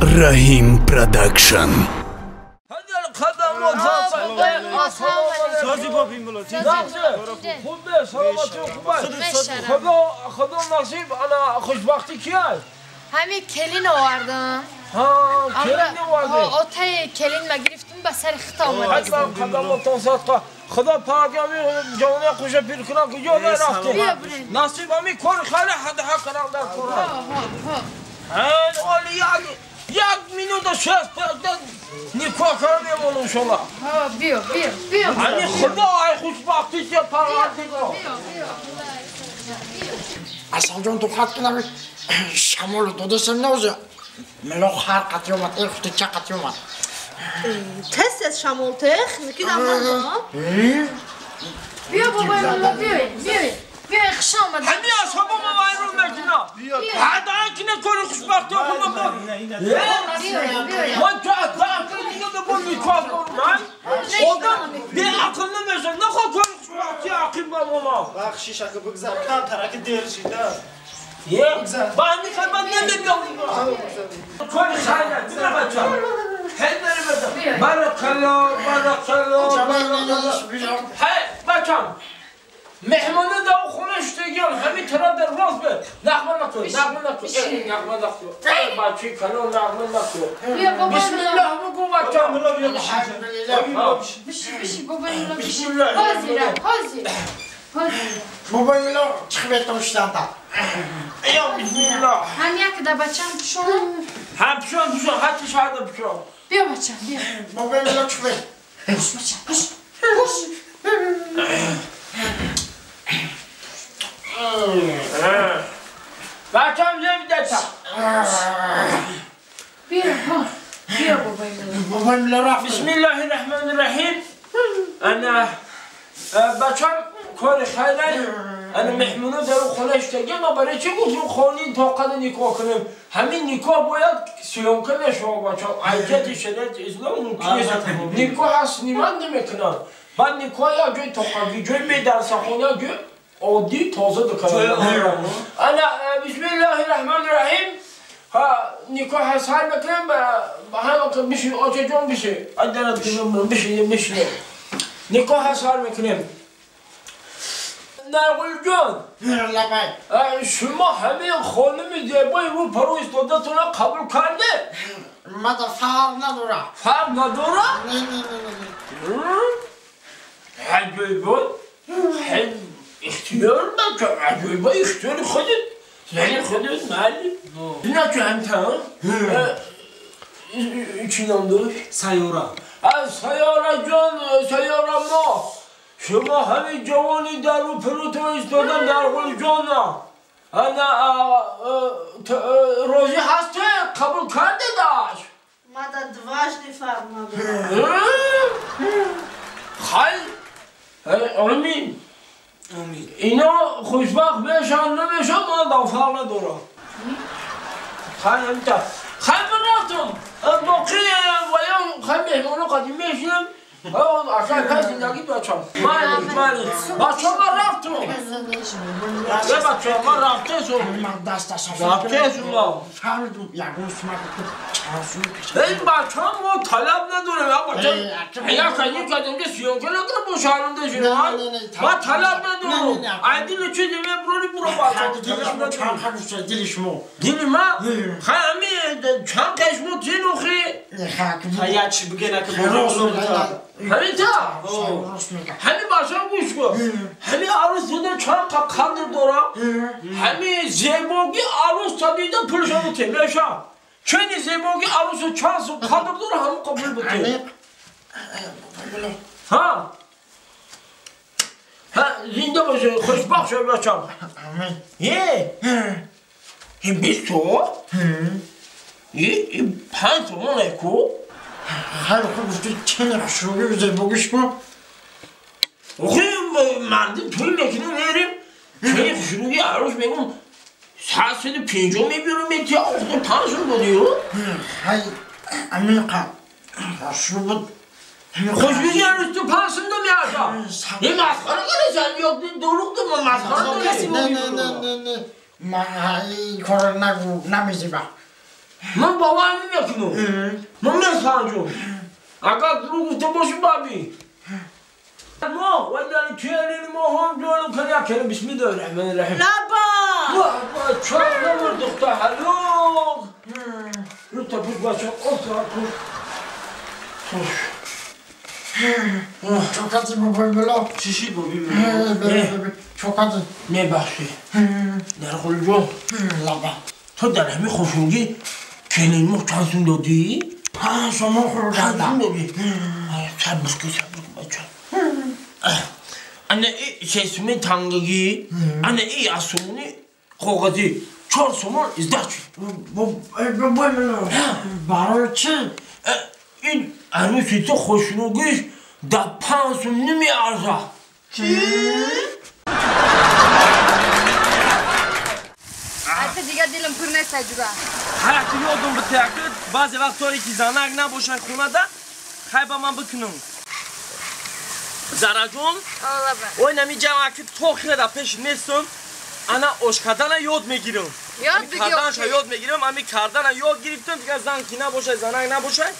Раҳим Продакшн. خدا نصیب انا خوشبختی کیه؟ همین کلین آوردم. ها کلین آوردی؟ آتای کلین ما گرفتم به سر خطا آمدم. حتما خدا پاک همین جوانه خوش پیر کنم که جا نرفتی. نصیب همین کار خیلی حد حق کنم در کار. ها یک минута شست نکاح کردم میمونم انشالله. ها بیا بیا بیا. همین خدا ای خوشبختی چه پروردگار. اصلا جان تو خط کنم شمال داداشم نوزه ملا خر قطعی اومد ای خودی چه قطعی اومد تست از شمال تخ میکنم من بیا بابای ملا بیا بیا بیا خوش آمد همین اصحابا ما وایرون میکنم حتی که نکنی خوشبختی خودم با من تو عقل دیگه بگو نکاح کنم من آدم بی عقل نمیشه نخواه کنی خوشبختی عقل با ما بخشیش اگه بگذار کم ترک دیر شیده یه با همین خیلی من نمیگم کنی خیلی بیا بچه خیلی بده برکلا برکلا برکلا هی بچم مهمانه دا خونه شدگیان همین ترا در راز به نغمه نکن نغمه نکن نغمه نکن بچه کلو نغمه نکن بسم الله بگو بچم بشی بشی بابای ملا بشی حاضره حاضره بابای ملا چخ بیتم شدن یا بسم الله هم یک دا بچم پشون هم پشون پشون حتی شهر پشون بیا بچم بیا بابای ملا چخ بیت پش بچم پش پش بچم نمیده بیا بیا بابای ملا بابای ملا رفت بسم الله الرحمن الرحیم انا بچم کار خیره انا مهمونو در خونه شدگی ما برای چی گفتیم خونه طاقت نکاح کنیم همین نکاح باید سیانکه نشه بچم عیجت شریعت اسلام ممکن نیست نکاح هست نیمت نمیکنن بعد نکاح یا جای طاقتی جای می درس خونه جای عادی تازه دکانه انا بسم الله الرحمن الرحیم ها نکاح سر میکنم هم بشی آچه جان بشی ادنات بشی بشی نکاح سر میکنیم نرگل جان شما همه خانم زیبای رو پرو استادتون قبول کرده؟ من فرق نداره فرق نداره؟ نه نه نه نه عجیبات اختیار بچه عجیبا اختیار خودت یعنی خودت معلم نه که همتا چی نام داشت؟ سیاره سیاره جان سیاره ما شما همین جوانی در رو پروتو ایستادن در قول جانا انا راضی هسته قبول کرده داشت ما در دواجنی فرق نداره خیلی امین اینا خوشبخت بشن نمیشن من در فرق ندارم خیلی همتا خیلی براتم باقی و یا خیلی مهمانو قدیم میشیم اصلا کسی زندگی بچم مالی مالی بچه من رفتم یه بچه من رفته سو رفته سو ما این بچه ما طلب ندارم یا بچه یا خیلی کردم که سیانکه نکنه با شهرنده شده ما طلب ندارم عدل چه دیمه بروری برو بچه دل شما دل ما خیلی چند قشمو تینوخی خیلی چی بگه نکه همین تا همین باشا گوش کن همین عروس دیده چند تا قدر دارم همین زیباگی عروس تا دیده پولشو بوده میشه چنین زیباگی عروس چند قدر داره همون قبول بوده ها ها زنده باشه خوشبخت شو بچم یه این 20 تومن یه 5 تومن کو خیلی خوب گفتی چنین خوشروگی زیباگیش کن آخه مردم توی مکنه میریم چنین خوشروگی عروس میگم 150 میبیرم میتی آخه 5 تومن دادی خیلی عمیقه خوشرو بود خوشروگی عروس تو 5 تومن میارزم یه مسخره کنه یا دروغ دو مسخره نه نه نه نه نه من این کار نگو نمیزیبم Ман бовар намекунам. Ман месанҷам. Агар дурӯғ гуфта бошӣ бабӣ. Мо вале келин мо ҳам ҷонам кана кана бисмиллоҳир раҳмонир раҳим. Лаба! Чор намур духта ҳалуқ. Рӯта пуш бача, оса пуш. Пуш. Чокати бобои мулло. Чӣ шид бобои мулло? Чокати. Мебахшӣ. Дархулҷон. Лаба. Ту дар ҳамин хушунгӣ келин мо чанд сум додӣ? 5 сомон хӯрдам. Чанд сум додӣ? Сабр кун, сабр кун бача. Ана и 6 сумӣ тангагӣ, ана и 1 сомонӣ коғазӣ. 4 сомон издачи. Бобои мулло. Барои чӣ? Ин арӯси ту хушнугиш дар 5 сум намеарзад. Чӣ? Ҳатто дигар дилам пур нест аҷура. Ҳаяту ёдум битеякид, баъзе вақтҳое ки занак набошад хонада, хай ба ман бикунам. Зараҷон, ой нами ҷамъакид то хира пеш нестам, ана ошкардана ёд мегирам. Карданша ёд мегирам, ами кардана ёд гирифтам, дигар зан ки набошад, занак набошад,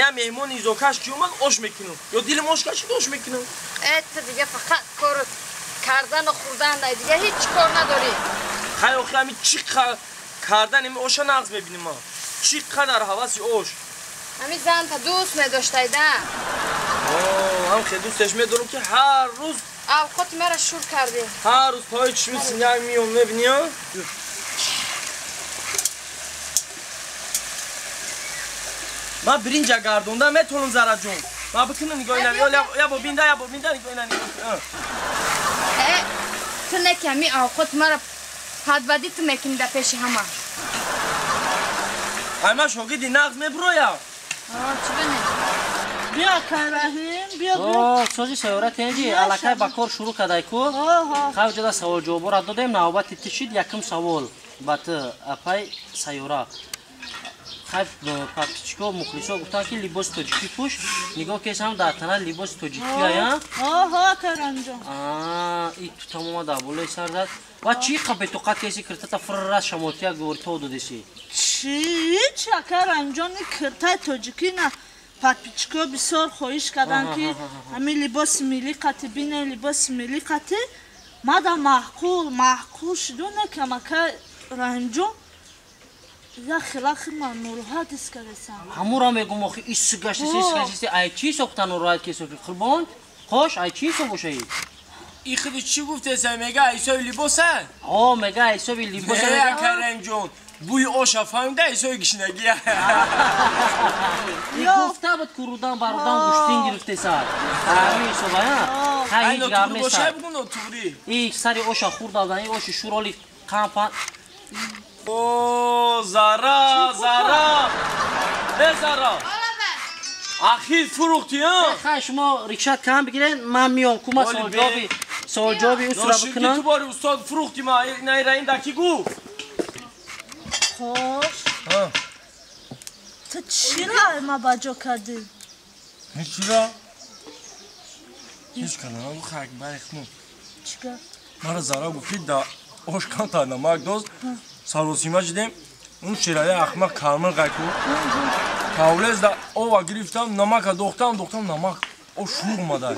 я меҳмони изокаш ки омад, ош мекунам. Ё дилим ош кашид, ош мекунам. Э, ту дига фақат кор кардану хӯрдан дай, дига ҳеҷ кор надорӣ. Хай охи ами чӣ кардан ами оша нағз мебинем ман. Чӣ қадар ҳаваси ош. Ами занта дӯст медоштайда. Ҳам хеле дӯстеш медорам ки ҳар рӯз авқоти маро шур кардӣ. Ҳар рӯз пои чишми синяк меом мебинӣ? Ман биринҷа гардонда метавонам Зараҷон. Ман бикунам нигоҳ ина, я бо бинда, я бо бинда нигоҳ ина нигоҳ. Э, ту не ки ами авқоти маро падбадӣ ту мекунӣ дар пеши ҳама. Ай ман шогирди нағз мебуроям. Чӣ бинӣ? Биё Караҳим, биё биё. Сози сайёра тенҷи аллакай ба кор шурӯъ кардай ку. Хай ҷода савол ҷавобора додем, навбати ту шид якум савол ба ту апай сайёра. Хай подписчико мухлисо гуфтанд ки либоси тоҷикӣ пӯш. Нигоҳ кес ҳам дар тана либоси тоҷикӣ ая. Оҳо Карамҷон. И ту тамома дар болои сар зад. Ва чӣ қа бетоқат кеси киртата фиррас шамотия гӯрито додеси? Чӣ? Чӣ Карамҷон киртаи тоҷикӣ на подписчико бисёр хоҳиш карданд ки ҳамин либоси миллӣ қати бине, либоси миллӣ қати. Мада маъқул, маъқул шиду накам ака Раҳимҷон. Я хилахи ман нороҳат ҳис кардасам. Ҳамура мегум охи ис гаштаси, ис гаштаси, ай чӣ сохта нороҳат кесофи? Қурбон, хош, ай чӣ ҳисоб бошаи? И худи чӣ гуфтеса, мега ҳисоби либоса? Ҳо, мега ҳисоби либоса. Не, ака Раҳимҷон, бӯи оша фаҳмида ҳисоби гишнагия. Гуфта буд ку рудан ба рудан гӯштин гирифтеса. Ҳамин ҳисоба, хай ҳеҷ гап нест. И сари оша хӯрда, и оши шӯроли қампан. О, Зара, Зара! Э, Зара! Ахир фурӯхтӣ, а? Хай, шумо рикшат кам бигирен, ман миём, ку ман саволҷавоби усра бикунам. Ту бори устод фурӯхтӣ ма, наи раим дар ки гуфт? Хош. Ту чиро ма ба ҷо кардӣ? Ҳеҷ чиро? Ҳеҷ кардам, хак барихму. Чӣ гап? Мара Зара гуфт ки да ош камтар намак дост. Саросима шидем, он шираи ахмақ кармил қайку. Кавлез да ова гирифтам, намака дохтам, дохтам намак. О шур омада.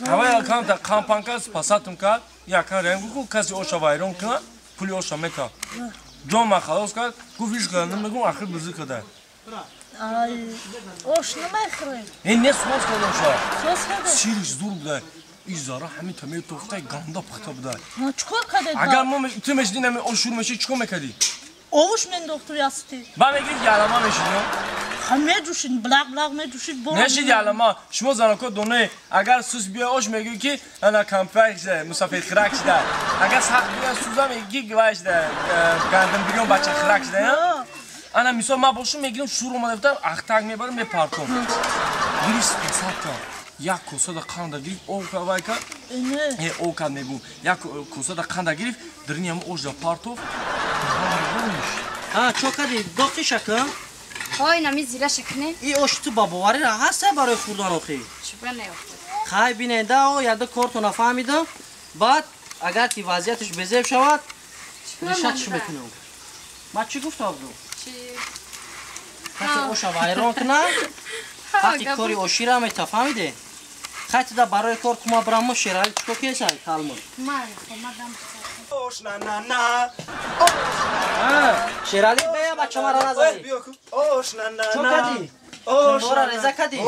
Ҳавая камта қампанка спасатум кард, якан раим гуфт, каси оша вайрон кунад, пули оша мета. Ҷон ман халос кард, гуфт ҳеҷ када намегум, ахир бизӣ када. Ай, ош намехӯрем. Э, не сос кардам ша. Сос кардем? Сириш зур буда. И Зара ҳамин та метофта ганда пухта буда. Чӣ кор кардед? Агар мо ту мешидӣ нами ош шур мешид, чӣ кор мекардӣ? Овуш мендохту ясти. Ба мегирифт ялама мешид, но? Ха меҷӯшид, блақ блақ меҷӯшид. Нешид ялама. Шумо заноко доне, агар сус биёй ош мегӯӣ ки ана кампак шуда, мусафирхирак шуда. Агар сахт биёй суза мегӯӣ ки вай шуда, гандум бирён бачахирак шуда, я? Ана мисол ман бошум мегирам шур омада бутам, ахтак мебарам мепартом. Гирифт спасатам. Як косада қанда гирифт, ов вай кард. Э, ов кард мегӯм. Як косада қанда гирифт, дарини ҳам ош да партов. Ҳа, чо кардӣ? Доқи шака? Ҳой, нами зира шакне. И ош ту ба боварӣ ра ҳаста барои хӯрдан охи? Чӣ ба неохӯрд? Хай биненда, о, яда корту нафаҳмидам. Баъд агар ки вазъияташ безеб шавад, решатш мекунам. Ман чӣ гуфта будам? Чи? Хати оша вайрон кна. Хати кори ошира мета, фаҳмиди? Хати да барои кор кума бирамо Шерали чико кесай калмо. Ман омадам. Ош на на на. Шерали бея бачамара назади. Ош на на на. Чо кади? Кундора реза кади?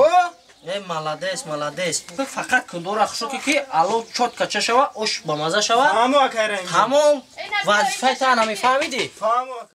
Э, молодец, молодец. Фақат кундора хушуки ки ало чётко ча шава, ош ба маза шава. Фаҳмо акай Раҳимҷон. Тамом. Вазифаи та намефаҳмиди? Фаҳмо.